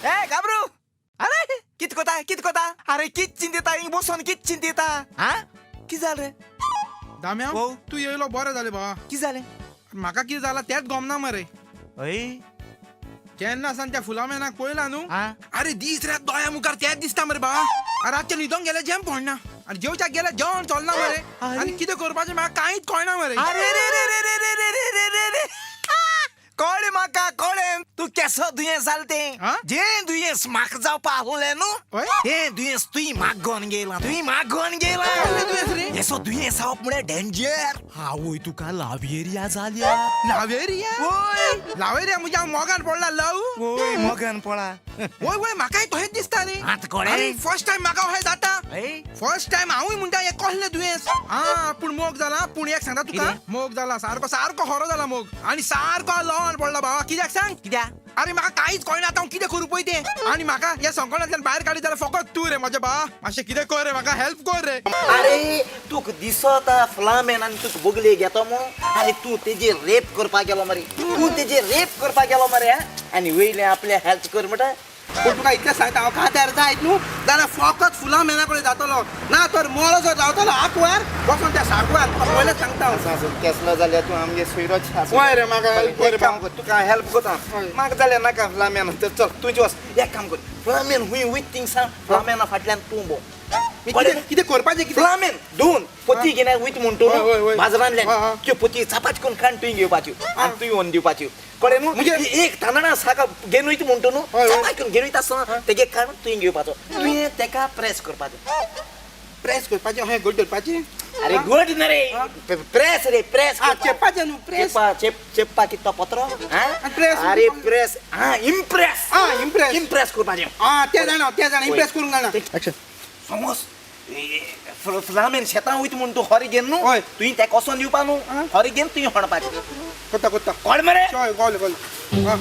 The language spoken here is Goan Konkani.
ए गाबरू, अरे कित कोता कित कोता, अरे कित चिंतेता हिंग बसून कित चिंतेता? हा कित जालें रे? दाम्या हो. तूं येयलो बरें जालें बाबा. कित जालें? म्हाका कितें जाला तेंच गमना मरे. हय. केन्ना सान त्या फुलामेनाक पळयला न्हू. हा. अरे दीस रात दोळ्या मुखार तेंच दिसता मरे बाबा. अरे रातचें न्हिदोंक गेल्यार जेम पडना आनी जेवच्याक गेल्यार जेवण चलना मरे. अरे. आनी कितें करपाचें म्हाका कांयच कळना मरे. अरे रे रे रे रे रे रे रे रे रे, कळ्ळें म्हाका कळ्ळें. तूं केसो दुयेंस जालें तें. हा? जें दुयेंस म्हाका जावपा आहलें न्हू हय? तें दुयेंस तुवें म्हाका घेवन गेला, तुवें म्हाका घेवन गेला. कसलें दुयेंस रे? येसो दुयेंस जावप म्हळ्यार डेंजर. आवय तुका लावेरिया जाल्या. लावेरिया? वय. लावेरिया म्हणजे हांव मोगान पडला लव. वय मोगान पळा. वय वय म्हाकाय तशेंच दिसता न्ही. आतां कळ्ळें? फर्स्ट टायम म्हाका अशें जाता. हय? फर्स्ट टायम हांवूय म्हणटा हें कसलें दुयेंस. हा पूण मोग जाला. पूण एक सांगता तुका, कितें? मोग जाला सारको सारको खरो जाला मोग आनी सारको लवान पडला बाबा. कित्याक सांग? कित्याक? अरे म्हाका कांयच कळना आतां हांव कितें करूं पळय तें. आनी म्हाका ह्या संकटांतल्यान भायर काडीत जाल्यार फकत तूं रे म्हज्या बा. मातशें कितें कर रे, म्हाका हेल्प कर रे. अरे तुका दिसता फ्लामेन आनी तुका बगले घेता मू. अरे तूं तेजेर रेप करपाक गेलो मरे, तूं तेजेर रेप करपाक गेलो मरे. हा? आनी वयलें आपल्या हेल्प कर म्हणटा. पूण तुका इतलें सांगता हांव खात्यार जायत न्हू जाल्यार फकत फुलां मेना कडेन जातलो ना तर मोलो रावतलो आंकवार बसून त्या साकवार. तुका पयलेच सांगता हांव. केसलो जाल्यार तूं आमगे सोयरोच. वय रे, म्हाका help कर एक काम कर, तुका हेल्प करता. हय. म्हाका जाल्यार नाका फ्लामेन. तर चल तुजी वच. एक काम कर, फ्लामेन हुंय वयता थिंग सांग, फ्लामेना फाटल्यान तूं भोंव. कितें कितें करपाचें कितें? फ्लामेन दोन पोती घेवन वयता म्हणटू हय, हय, हय. बाजारांतल्यान, हय, हय. त्यो पोती चपाती करून खाण तुवें घेवपाच्यो आनी तुवें व्हरून दिवपाच्यो. कळ्ळें न्हू? म्हणजे- एक तांदळां साका घेवन वयता म्हणटू न्हू, हय, हय. चपाती करून घेवन वयता आसतना तेगे खाण तुवें घेवपाचो, तुवें तेका प्रेस करपाचो. प्रेस करपाचें अशें घट धरपाचें? अरे घट न्हय रे, प्रेस रे प्रेस. आं चेपपाचें न्हू प्रेस. चेप्पा चेप चेप्पा कितें तो पत्रो? आनी प्रेस? अरे प्रेस. हा इम्प्रेस. आं इम्प्रेस. इम्प्रेस करपाचें. आं तें जाणा तें जाणा, इम्प्रेस करूंक जाणा. समज फ्लामेन शेतां वयता म्हूण तूं हरी घेवन न्हू, हय. तुवें तेका वचोन दिवपा न्हू, आं. हरी घेवन तुवें हणपाचें. करता करता. कळ्ळें मरे? हय कळ्ळें कळ्ळें. आं